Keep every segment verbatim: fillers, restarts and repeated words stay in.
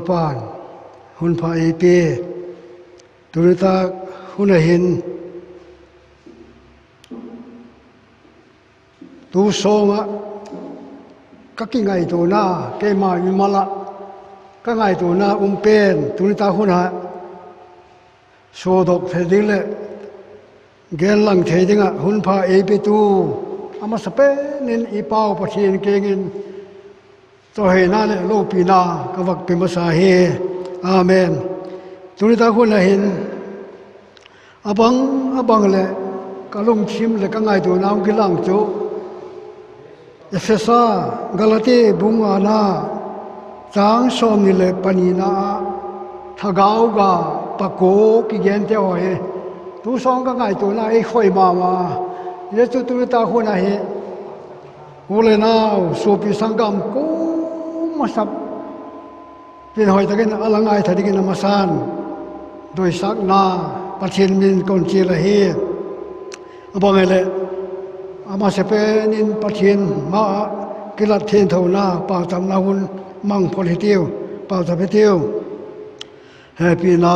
Lalpa'n hun pha ei pia. Tuni tak hun a hin tu sawng ah ka kingaituana, keima mimal ah ka ngaituana um pen tuni tak hun ah sudok thei ding leh genlang thei ding ah hun pha ei pitu, a masapen in i Pau Pathian kiang in chawihoina leh lopina ka vak pe masa hi. Amen. Tuni tak hun a hin a bang a bang leh ka lungthim leh ka ngaituana hung kilang chu Ephesa, Galati bung ngana châng sawmni leh panina ah thagau ga pakua kigente haw hi tu sawng ka ngaituana ei khoi ma ma a. Zia chu tuni tak hun a hi u le nau, suapi sanggam, ku masap tin hoi tak in a la ngaitha dingin a masa'n doisakna Pathian min kon chial ahi. A bang hileh a masapen in Pathian ma ah kilat thiangthona pauchapna hun mang phot hitiu, pauchap hitiu. Hepina,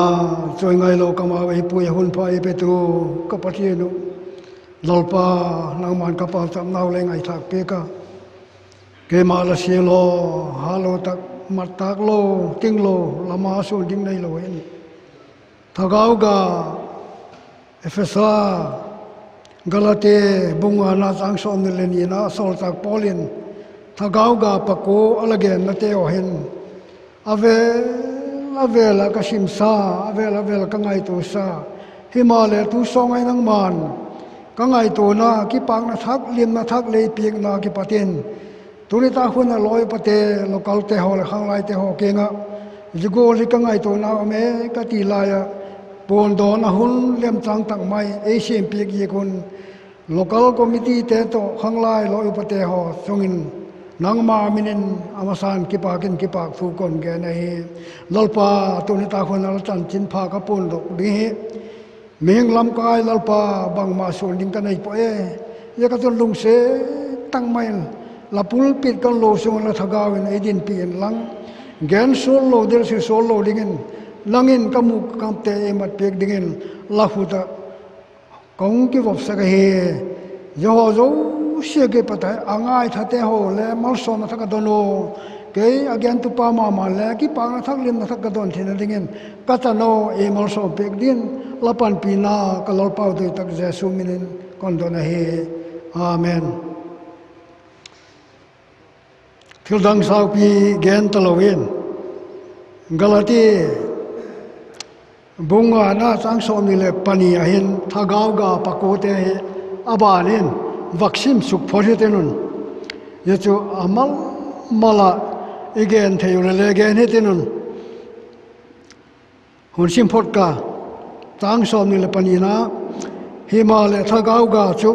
chawi ngailo ka mau ei pui a hun pha ei petu ka Pathian uh, Lalpa, nangma'n ka pauchapnau lei ngaithâk piak a, keima la sia law, hâtlo tak, mat tâk lo, tinglo, la ma suan ding neilo in thagau ga, Ephesa, Galati bung ngana châng sawmni leh nina sawlchâk Paul in thagau ga pakua a la gennate haw hin a vêl a vêl ah ka simsa, a vêl a vêl ah ka ngaituasa. Himaleh tu sawng ah nangma'n ka ngaituana kipâkna thak, limna thak lei piakna kipat in tuni tak hun a lawi upate, localte haw leh khanglaite haw kiang ah zia gual hi ka ngaituana um e ka ti lai ah puandawn a hun lemchâng tak mai ei siampiak ziak un local committeete tawh khanglai lawi upate haw chung in nangma min in a masa'n kipâk in kipâk thu kon gen ahi. Lalpa, tuni tak hun a la chanchinpha ka puandok ding hi mihing lamkai Lalpa, bangma suan ding ka nei puai e. Zia ka chun lungsiat tak mai in la pulpit ka lo sung ah la thagau in ei dinpi inlang, gen sual lo, dil sia sual lo dingin nang in ka mûk ka kamte ei mat piak dingin la khut ah ka hung kivopsak ahi. Zia haw zosia kipat ah a ngaithate haw le malsawmna thak ka don u, kei a gentupa ma ma le kipâkna thak, limna thak ka don theina dingin ka chan u ei malsawm piak dingin la panpina ka Lalpau doi tak Jesu min in kon don ahi. Amen. Thildang saupi gen talo in, Galati bung ngana châng sawmni leh pani ah hin thagau ga pakuate hi a ban in vak sim suk phot hitin un. Zia chu a mal mal ah i gen thei u leh le gen hitin un. Hun sim phot ka, châng sawmni leh panina, himaleh thagau ga chu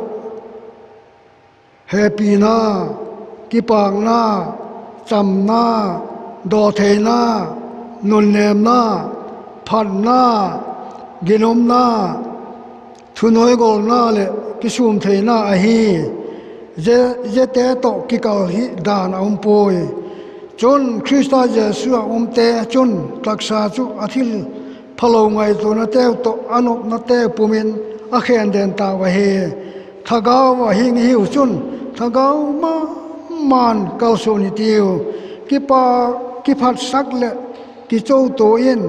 hepina, kipâkna, chamna, dawtheina, nunnêmna, phatna, ginumna, thunuaigolna leh kisûm theina ahi. Zia, ziate tawh kikal hi dan a um puai. Chun Khrista Jesu ah umte chun taksa chu a thil phalo ngaituanateu tawh a nopnateu pum in a khen den tau ahi. Thagau ah hing i hiu chun thagau ma ma'n kalsuan hitiu. Kipa, kiphatsak leh kichotua in,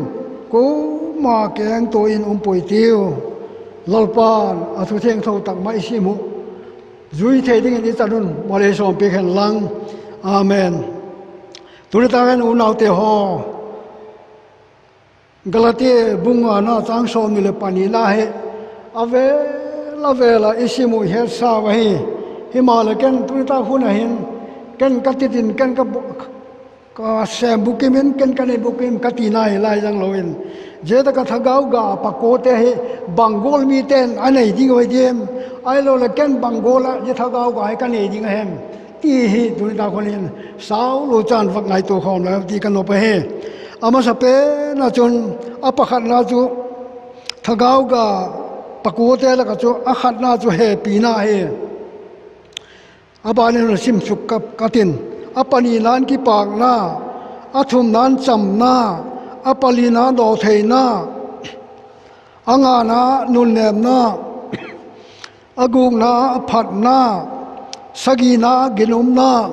kuama kengtua in um puai tiu. Lalpa'n a thu thiangtho tak mai i sim uh zui thei dingin i chan un malei sawmpiak hen lang. Amen. Tuni tak hin unaute haw, Galati bung ngana châng sawmni leh panina hi a vêl a vêl ah i sim uh i hetsau ahi. Himaleh ken tuni tak hun ah hin ken ka tit in, ken ka bu-, ka sêm bukim in, ken ka nei bukim ka tina hi lai zang lo in, zia tak ah thagau ga pakuate hi bang gual mite'n a nei ding uh hi diam, ahiloleh ken bang gual ah zia thagau ga hi ka nei ding a hem, ti hi tuni tak hun in sau lo chan vak ngaitua khawm lai ti ka nop ahi. A masapen ah chun, a pakhatna chu thagau ga pakuate lak ah chu a khatna chu hepina hi. A ban in hun sim suk ka, ka tin, a panina'n kipâkna, A thumna'n chamna, a palina dawtheina, a ngana nunnêmna, a gukna phatna, sagina ginumna,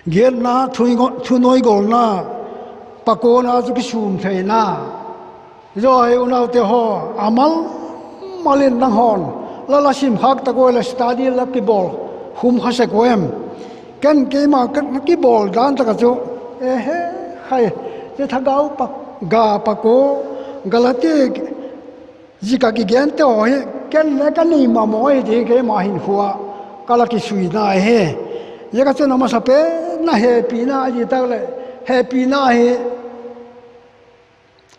giatna thunuaigolna, pakuana chu kisûm theina. Zia hi unaute haw, a mal mal in nang haw'n la la sim khâk tak ua leh study la kibawl khum kha sek u em? Ken keima ka kibawl dan tak ah chu, e he, khai, zia thagau ga pakua, Galati zik ah kigente haw hi ken le ka nei ma maw ahi ti keima hinkhua ah ka la kisuina ahi. Zia ka chun a masapen a hepina a ti tak leh, hepina hi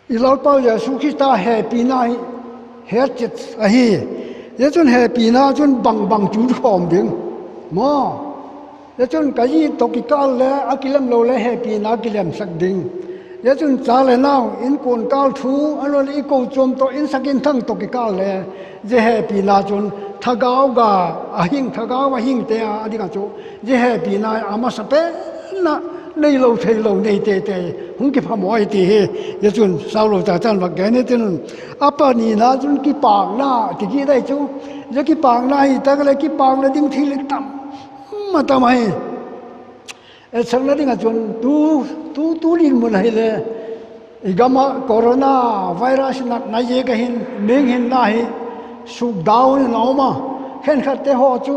i Lalpau Jesu Khrista hepina hi het chet ahi. Zia chun hepina chun bang bang chu khawm ding maw. Zia chun ka zi tawh kikâl le a kilemlo le hepina kilemsak ding. Zia chun cha le nau, inkuan kâl thu, a lo leh i kochuam tawh insak inthang tawh kikâl le, zia hepina chun thagau ga a hing, thagau a hingte a ding ah chu, zia hepina a masapen a neilo theilo nei tei tei hung kipha maw ahi ti hi. Zia chun sau lo cha chan vak gen i tin un, a panina chun kipâkna ti kit ahi chu. Zia kipâkna hi tak leh kipâkna ding thil hi tam a tam ahi. Etsakna ding ah chun tu, tu, tu dinmun ahile, i gam ah corona virus natna ziak a hin mihing hinna hi sukdau in a um a, khenkhatte haw chu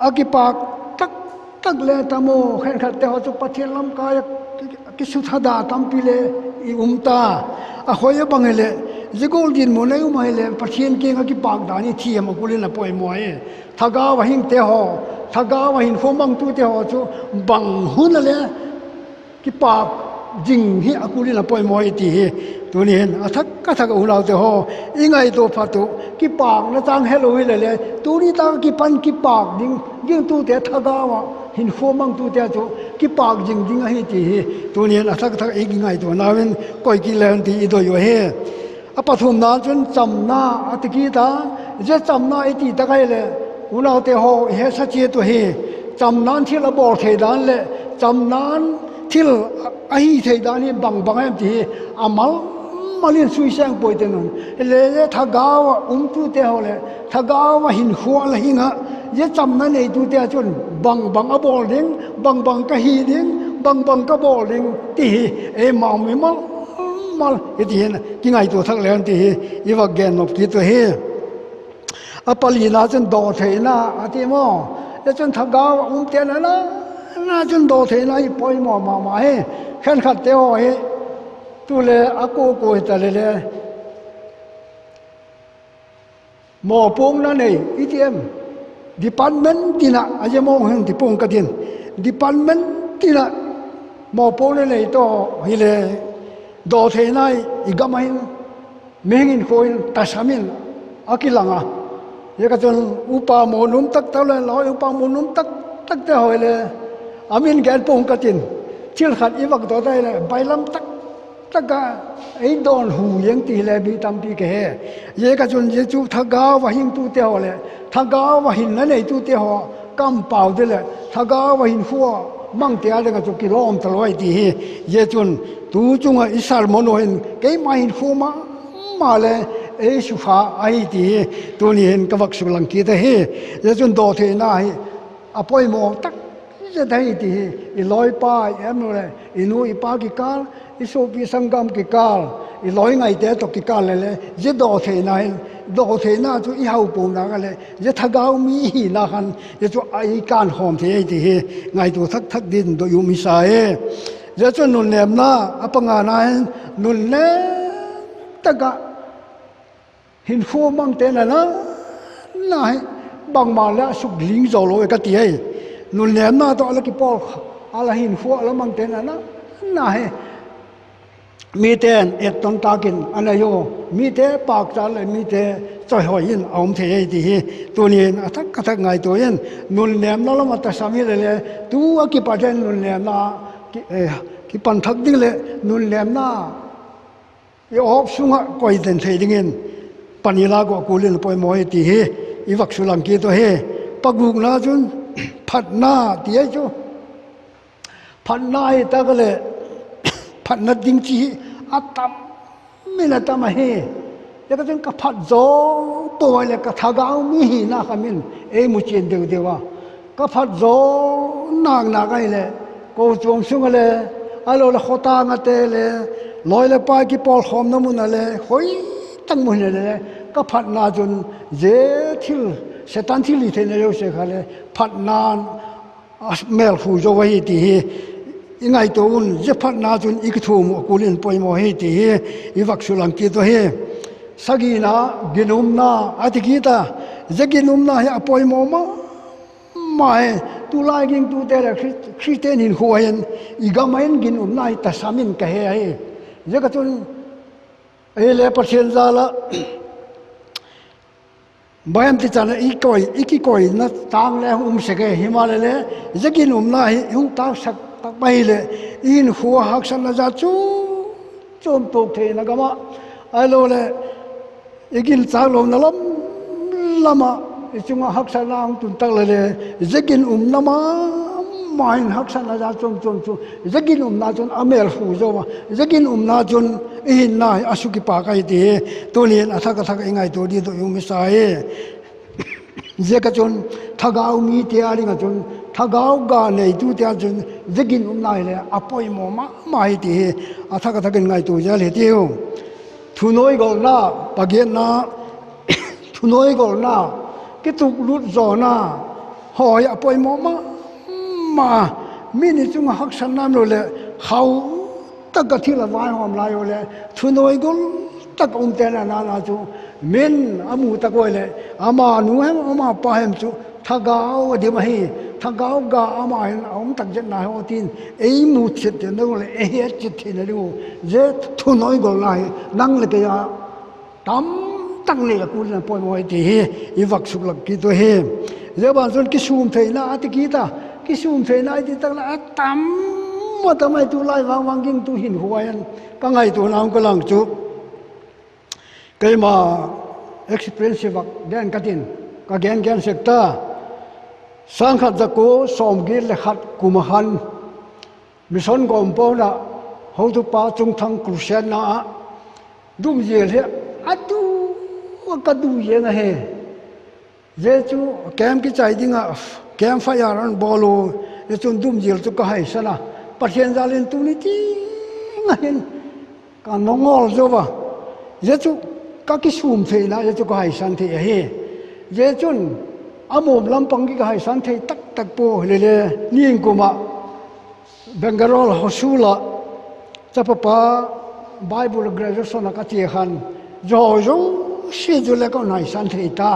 a kipâk tak tak le tam u, khenkhatte haw chu Pathian lamkai ah kisuthada tampi le i um ta. A khoi a bang hileh, zia gual dinmun a um ahileh Pathian kiang ah kipâk dan i thiam a kul in a poimaw e. Thagau a hingte haw, thagau a hinkhua mangtute haw chu bang hun a le kipâk zing hi a kul in a poimaw i ti hi. Tuni hin a thak a thak a unaute haw, i ngaitua phat u, kipâkna chang helo hile le, tuni tak a kipan kipâk ding gingtute, thagau a hinkhua mangtute chu kipâk zing ding ahi ti hi tuni hin a thak thak i kingaituanau in koi kit le hen ti i doi u ahi. A pathumna chun chamna a ti kit a. Zia chamna i ti tak ahileh, unaute haw, i hesa chiat u hi, chamna'n thil a bawl thei dan leh chamna'n thil ahi thei dan hi bang bang em ti hi a mal mal in sui seng puai tin un. Hile le thagau ah umtute haw leh thagau ah hinkhua la hing ah, zia chamna neitute ah chun bang bang a bawl ding, bang bang ka hi ding, bang bang ka bawl ding ti hi eimau mimal mal i ti hin kingaitua thak le hen ti hi i vak gen nop kit u hi. A palina chun dawtheina a ti maw. Zia chun thagau ah umte na na na chun dawtheina hi poimaw ma ma hi. Khenkhatte haw hi tu le a kua kua hita le le mawpuakna nei i ti em, department tin ah a zia maw hin ti pua'ng ka tin, department tin ah mawpuakna nei tawh hile, dawtheina i gam ah hin mihing hinkhua in tasam in a kilang a. Zia ka chun upa mu num tak tak le, lawi upa mu num tak takte haw hile, a min gen pua'ng ka tin, thil khat i vak dawt ahileh bailam tak tak a ei dawnhu ziang ti hile mi tampi ka he. Zia ka chun zia chu thagau a hingtute haw leh thagau a hinna neitute haw kampau di leh thagau a hinkhua mangte a ding ah chu kilawm talo ahi ti hi. Zia chun tu chung ah i sermon u hin keima hinkhua ma ma le ei sukha ahi ti hi tuni hin ka vak suklang kit ahi. Zia chun dawtheina hi a poimaw tak zet ahi ti hi. I lawipa i em leh i nu i pa kikâl, i suapi sanggam kikâl, i lawi ngaite tawh kikâl le le zia dawtheina hin, dawtheina chu i hau pua'ng nak ah leh zia thagau mi hina khan zia chu a i kânkhawm thei ahi ti hi ngaitua thak thak dingin doi um i sa e. Zia chun nunnêmna, a pangana hin nunnêm tak ah hinkhua mangte na na na hi bangma le a sukling zo lo e ka ti ai. Nunnêmna tawh a la kipawl kha, a la hinkhua a la mangte na na na hi mite'n etton tâk in a nei u, mite pâkchat leh mite chawihoi in a um thei ahi ti hi tuni'n a thak a thak ngaitua in, nunnêmna lam ah tasam hile le, tu a kipat in nunnêmna kipan thak ding leh nunnêmna i awp sung ah koi den thei dingin pani lak uh a kul in a poimaw ahi ti hi i vak suklang kit u hi. Pagukna chun phatna ti ahi chu. Phatna hi tak a leh, phatna ding chi hi a tam in a tam ahi. Ziaka chun ka phat zaw pua leh ka thagau mi hina kha min ei mu chian deu deu a. Ka phat zaw nak nak ahileh, kochuam sung a le, ahiloleh khawtâng ate le, lawi leh pai kipawlkhawmna mun a le, khoi tak mun a le, ka phatna chun zia thil, Setan thilhitheina zosia kha le, phatna'n a mêlphu zo ahi ti hi i ngaitua un. Zia phatna chun i kithuam uh a kul in poimaw hi ti hi i vak suklang kit uh hi. Sagina, ginumna a ti kit a. Zia ginumna hi a poimaw ma ma hi. Tulai gingtute leh Khri-, Khristian hinkhua hin i gam ah hin ginumna hi tasam in ka he ahi. Ziaka chun, ahile Pathian jal ah bang hem ti chan a i koi, i kikoina tâng le hung um sek e, himaleh le, zia ginumna hi hung tâksak tak mai hileh, i hinkhua haksatna jat chuam chuam tuak theina gam ah, ahiloleh, i ginchâk lona lam lam ah, i chung ah haksatna hung tun tak le le, zia ginumna ma ma hin haksatna jat chuam chuam chu, zia ginumna chun a mêlphu zo a, zia ginumna chun i hinna hi a sukipâk ahi ti hi tuni'n a thak a thak i ngaitua ding doi um i sa hi. Ziaka chun thagau mite â ding ah chun, thagau ga neitute â chun, zia ginumna hile a poimaw ma ma hi ti hi a thak a thak in ngaitua zel hi tiu. Thunuaigolna, pagiatna, thunuaigolna, kituklut zawna, hawi a poimaw ma ma. Mi ni chung ah haksatna um lo leh, khau tak a thil a vaihawm lai u leh, thunuaigol tak a umte'n a nana chu, min a mu tak ua leh, ama nu hem ama pa hem chu thagau a dim ahi. Thagau ga ama hin a um tak zet nai haw tin, ei mu chiat theina ding uh leh ei het chiat theina ding uh, zia thunuaigolna hi nang leh kei a tamtak nei a kul in a poimaw hi ti hi i vak suklang kit uh hi. Zia ban chun kisûm theina a ti kit a, kisûm theina i ti tak leh a tam a tam ahi. Tulai vang vang gingtu hinkhua hin ka ngaituana um ka lang chu, keima experience vak gen ka tin, ka gen gen sek ta. Sâng khat za kua sawmgiat leh khat kum ah khan Mission Compound ah hotupa Chungthang Crusade na ah dumzil hi a tu, a ka du ziang ahi. Zia chu camp kichai ding ah camp fire an bawl u, zia chun dumzil chu ka haisan a, Pathian jal in tuni tiang ah hin ka nongawl zo a. Zia chu ka kisûm theina, zia chu ka haisan thei ahi. Zia chun a mawm lam pang ki ka haisan thei tak tak pua hile le, ningkum ah Bangalore Hosur ah chapapa Bible graduation ah ka chia khan, zia zosia chu le ka haisan thei ta.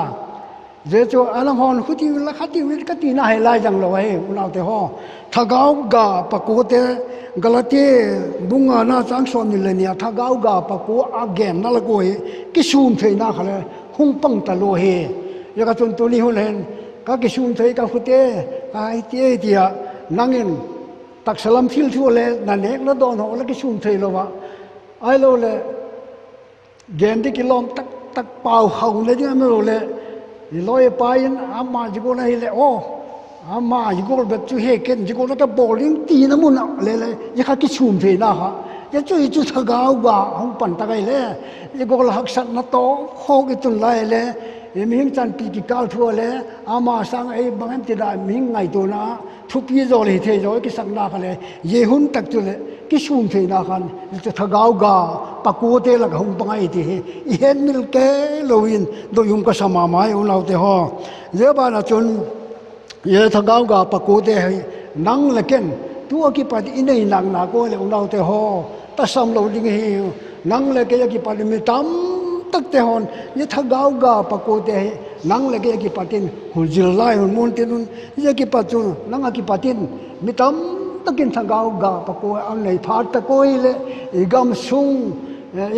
Zia chu a lam hon khutiu la khatiu ka tina hi lai zang lo ahi unaute haw. Thagau ga pakuate, Galati bung ngana châng sawmni leh ni ah thagau ga pakua a genna lak ua hi kisûm theina kha le hung pang talua hi. Ziaka chun tuni hun hin ka kisûm thei ka khute, ka hiti ti a, nang in taksa lam thil thu le na nêk na dawn haw la kisûm theilo a, ahiloleh gen di kilawm tak tak pau hauna ding a mi lo leh, i lawipa in ama zia gual ahileh aw, ama zia gual bep chu he ken zia gual ka bawl ding tina mun ah le le, zia kha kisûm theina kha, zia chu i chu thagau ga hung pan tak ahile, zia gual haksatna tawh khawk i tun lai le, i mihing chanpi kikâl thu a le, ama sâng ei bang em tina mihing ngaituana thupi zaw le hi thei zaw i kisakna kha le, zia hun tak chu leh kisûm theina khan zia chu thagau ga pakuate lak ah hung pang ahi ti hi i hetmil kei lo in doi um ka sa ma ma hi unaute haw. Zia ban ah chun, zia thagau ga pakuate hi nang leh ken tu a kipat i nei nak nak ua leh unaute haw, tasam lo ding hi. Nang leh kei a kipat in mi tam takte hon zia thagau ga pakuate hi nang leh kei a kipat in hun zil lai hun mun tin un, zia kipat chun nang a kipat in mi tam tak in thagau ga pakua a nei phat tak ua hileh, i gam sung,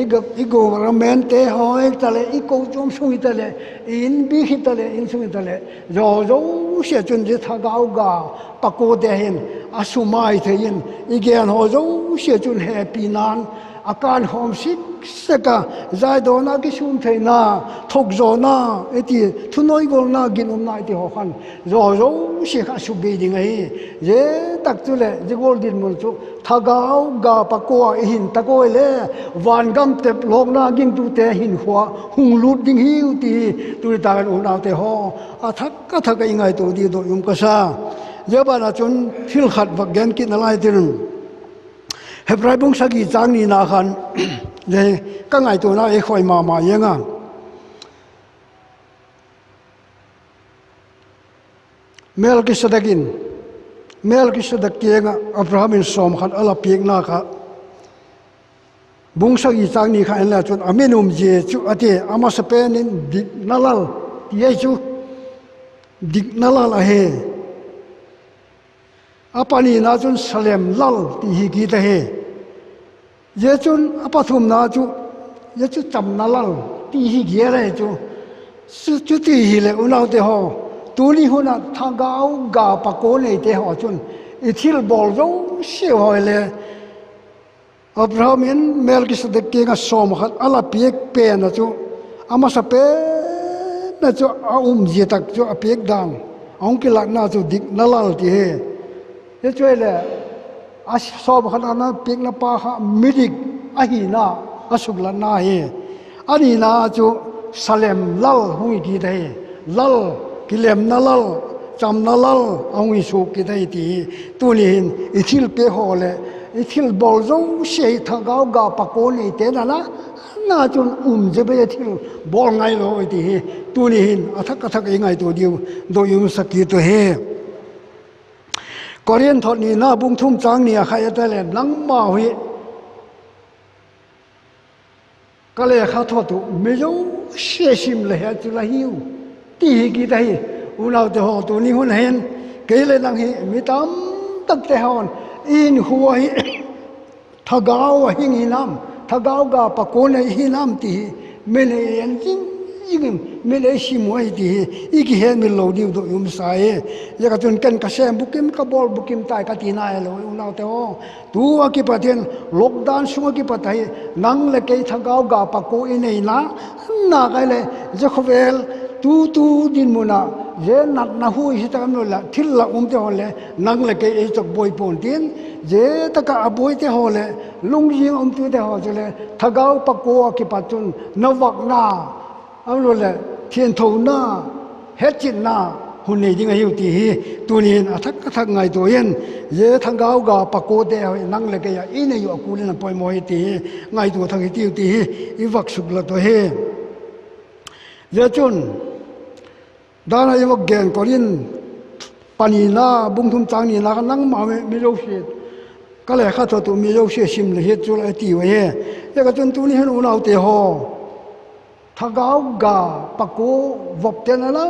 i governmentte haw hita leh, i kochuam sung hita leh, i inbik hita leh, insung hita leh, zia zosia chun zia thagau ga pakuate hin a sumai thei in, i gen haw zosia chun hepina'n a kânkhawm sik sek a, zaidawna, kisûm theina, thokzawna, i ti, thunuaigolna, ginumna i ti haw khan, zaw zosia kha a sukbei ding ahi. Zia tak chuleh zia gual dinmun chu thagau ga pakua i hin tak ua le, vangam tep lawkna gingtute hinkhua hung lût ding hiu ti hi, tu nitâk in unaute haw, a thak a thak a i ngaitua diu doi um ka sa. Zia ban ah chun thil khat vak gen kitna lai tin, Hebrai bung sagi châng nina khan, ka ngaituana ei khoi ma ma ing a. Melkisedek in, Melkisedek kiang ah Abraham in sawm khat a la piakna kha, bung sagi châng ni kha en le chun, a min umzia chu a ti, a masapen in Dikna Lal ti ahi chu, Dikna Lal ahi. A panina chun Salem Lal ti hi kit ahi. Zia chun a pathumna chu, zia chu Chamna Lal ti hi kit ahi chu. Chu, chuti hileh unaute haw, tuni hun ah thagau ga pakua neite haw chun i thilbawl zosia haw le, Abraham in Melkisedek kiang ah sawm khat a la piak pen ah chu, a masapen ah chu a umzia tak chu a piak dan, a hung kilatna chu Dikna Lal ti hi. Hi chu ahileh, a sawm khat a la piakna pa kha midik ahina a suklatna hi. A nina chu Salem Lal hung hi kit ahi. Lal, kilemna Lal, chamna Lal a hung hi suak kit ahi ti hi. Tuni hin i thilpiak haw leh i thilbawl zosia hi thagau ga pakua neite na na, na chun um zia bei a thilbawl ngailo i ti hi. Tuni hin a thak a thak i ngaitua diu doi umsak kit u hi. Korinth thot nina bung thum châng ni a kha et leh, nangmau hi ka lekha thot uh mi zosia sim le het chu la hiu ti hi kit ahi. Unaute haw, tuni hun hin kei leh nang hi mi tamtakte haw'n i hinkhua hi thagau a hing hinam, thagau ga pakua nei hinam ti hi min ei en zing zing in, min ei sim uh ahi ti hi i kihemil lo diu doi umsa e. Ziaka chun ken ka sêm bukim, ka bawl bukim tai ka tina hilo, unaute haw. Tu a kipat in, lockdown sung ah kipat ahi, nang leh kei thagau ga pakua i neina, na kai leh, zia khawvel, tu tu dinmun ah, zia natna hui hi tak a um lo leh, thil la umte haw le, nang leh kei ei chawk buai pua'n tin, zia tak ah a buaite haw leh, lungzing umtute haw chule, thagau pakua ah kipat chun, na vakna, a lo leh, thianthona, hetchitna, hun nei ding ahiu ti hi, tuni hin a thak a thak ngaitua in, zia thagau ga pakuate haw nang leh kei a i nei uh a kul in a poimaw hi ti hi, ngaitua thak hi tiu ti hi, i vak suklat u hi. Zia chun, dan a i vak gen Korinth panina, bung thum châng nina kha nangmau mi zosia, ka lekha thot uh mi zosia sim le het chu la tiu ahi. Ziaka chun tuni hin unaute haw, thagau ga pakua vop ten a la,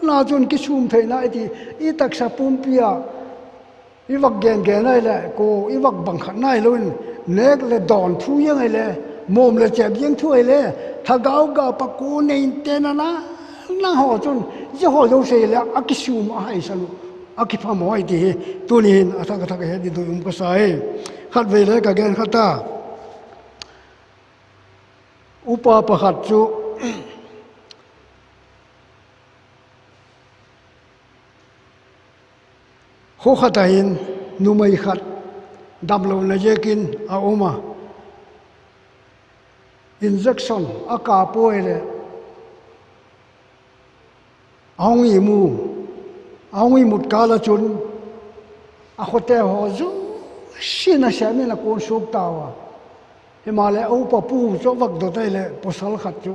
na chun kisûm theina i ti, i taksa pumpi a, i vak gen gen ai leh, kua i vak bang khat nai lo in, nêk leh dawn thu ziang ai le, mawm leh chêp ziang thu ai le, thagau ga pakua nei ten a na, na haw chun, zia haw zosia le a kisûm a haisan uh, a kiphamoh ai ti hi, tuni hin a thak a thak a het ding doi um ka sa e. Khatvei le ka gen khat a. Upa pakhat chu, khua khat ah hin numei khat damlona ziakin a um a, injection a kâp ua leh, a hung imu, a hung imut kâl ah chun, a khawte haw zosia nasêm in a kuan suak tau a. Himaleh a upapu chu a vak dot ai leh pawsal khat chu,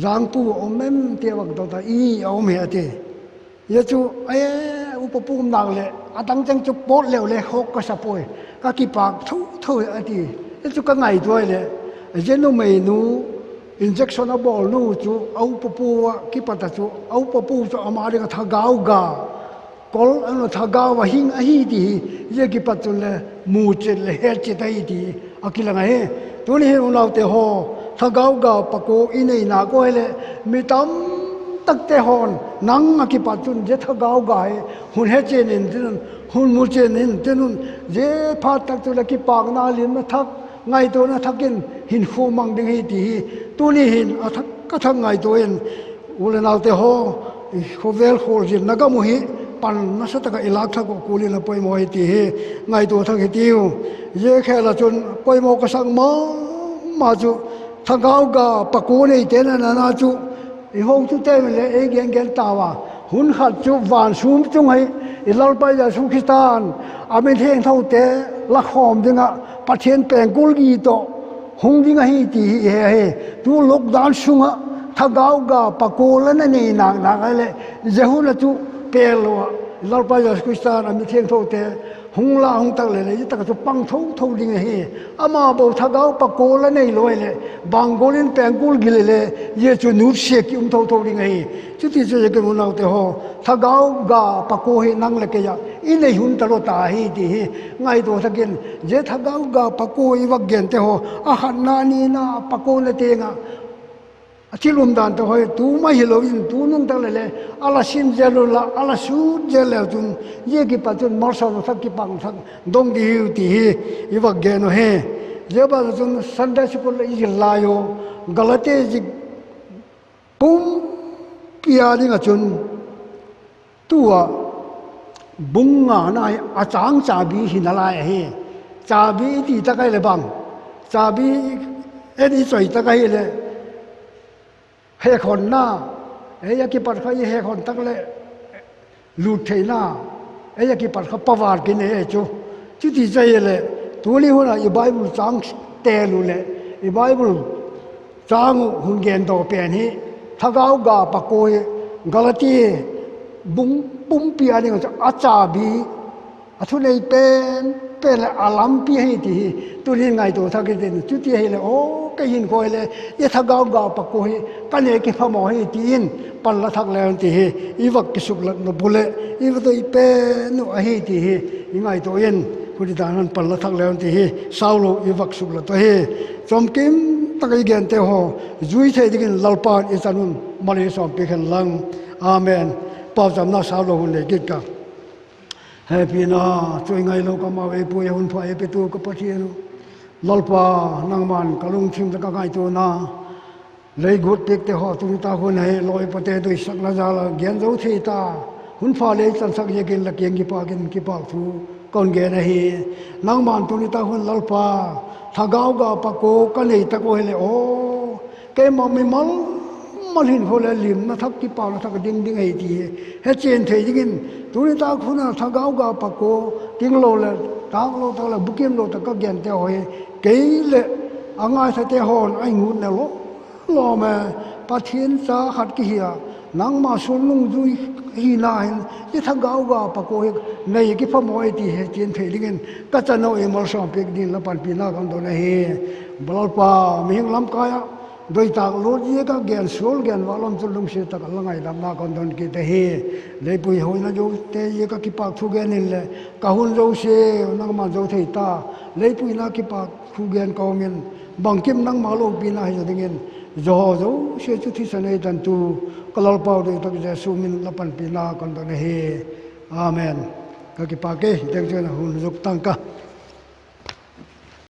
Jangpu a um em? ti a vak dot a, I a um hi, a ti. Zia chu, E, upapu um nâk leh a dang cheng chu pawt leu le khawk ka sa puai, ka kipâk tho tho hi, a ti. Zia chu ka ngaitua leh, zia numeinu, injection a bawlnu chu a upapu ah kipat a chu, a upapu chu ama ding ah thagau ga, kol a nu thagau a hing ahi ti hi, zia kipat chun le muchiat leh hetchiat ahi ti a kilang ahi. Tuni hin unaute haw, thagau ga pakua i nei nâk ua leh, mi tamtakte haw'n nang ah kipat chun zia thagau ga hi hun hechian intin un, hun muchian intin un, zia phat tak chu leh kipâkna lim a thak Ngaituana thak in hinkhua mang ding hi ti hi, tuni hin a thak a thak ngaitua in, u le naute haw, khawvel khualzinna gam uh hi pan nasa tak ah i lâk thak uh kul in a poimaw hi ti hi ngaitua thak hi tiu. Zia khel ah chun poimaw ka sak ma ma chu, thagau ga pakua neite'n a nana chu i hotute leh ei gen gen tau a, hun khat chu van sûm chung ah i Lalpa Jesu Khrista'n a mithiangthote la khawm ding ah Pathian pengkul gi tawh hung ding ahi ti hi i he hi. Tu lockdown sung ah thagau ga pakua la na nei nâk nâk a leh, zia hun ah chu pêl lo ah Lalpa Jesu Khrista'n a mithiangthote hung la hung tak leh le, zia tak ah chu pang tho tho ding ahi. Ama bo thagau pakua la nei lo a leh, bang gual in pengkul gi le le, zia chu nutsia ki um tho tho ding ahi. Chuti chu zia kin unaute haw, thagau ga pakua hi nang leh kei ah i nei hun talo ta hi ti hi ngaitua thak in, zia thagau ga pakua i vak gente haw, a khatna, nina, pakuana tiang ah a thil umdante haw hi tu mai hilo in, tunung tak leh le a la sim zel u la, a la sût zel leu chun, zia kipat chun malsawmna thak, kipakna thak dong di hiu ti hi i vak gen uh hi. Zia ban ah chun Sunday School leh i zil lai u, Galati zik pumpi a ding ah chun, tu ah bung ngana hi a châng chabi hi nalai ahi. Chabi i ti tak ahileh bang, chabi en i choi tak ahileh, hekhonna, ei a kipat kha i hekhon tak leh lût theina, ei a kipat kha power kinei chu. Chuti chu ahileh, tuni hun ah i Bible châng têl u leh, i Bible châng uh hun gendaw pen hi, thagau ga pakua hi, Galati bung pumpi a ding ah chu a chabi, a thunei pen pen leh a lampi ahi ti hi tuni'n ngaitua thak i tin. Chuti ahileh, aw, kei hinkhua leh i thagau ga pakua hi ka nei kiphamaw hi ti in pan la thak leu in ti hi i vak kisuklat nop u leh, i va doi pen uh ahi ti hi i ngaitua in, huti dan in pan la thak leu in ti hi saulo i vak suklat ahi. Chawmkim tak i gente haw, zui thei dingin Lalpa'n i chan un mal ei sawmpiak hen lang. Amen. Pauchapna saulo hun nei kit ka. Hepina chu i ngailo ka mau ei puai, hun pha ei petu ka Pathian u, Lalpa, nangma'n ka lungthim leh ka ngaituana, lei guat piakte haw tuni tak hun ah hi lawi pate doisakna jal a gen zo thei ta, hun pha lei chansak ziakin la kiang kipâk in kipâk thu ka hun gen ahi. Nangma'n tuni tak hun Lalpa, thagau ga pakua ka nei tak u hileh aw, keima mimal mal hinkhua leh limna thak, kipakna thak ding ding ahi ti hi hechian thei dingin, tuni tak hun a thagau ga pakua, tinglo leh tâklo tak leh bukimlo tak ka gente haw hi, kei leh a ngaithate haw'n a i ngutna lo lawm e, Pathian cha khat kihi a, nangma sual nungzui hina hin i thagau ga pakua hi nei kiphamaw ahi ti hechian thei dingin ka chan u ei malsawmpiak dingin la panpina ka hun don ahi. Lalpa, mihing lamkai ah doitâk lut ziak ah gen sual gen va lam chun lungsiat tak ah la ngaidamna ka hun don kit ahi. Leipui hoina zote ziak ah kipâk thu gen inleh, ka hun zosia nangma'n zo thei ta, leipuina kipâk thu gen ka um in, bangkim nangma lopina hi zaw dingin, zaw zosia chu thisan ei tantu ka Lalpau doi tak Jesu min la panpina ka hun don ahi. Amen. Ka kipâk e, teng chun a hun zuk tang ka.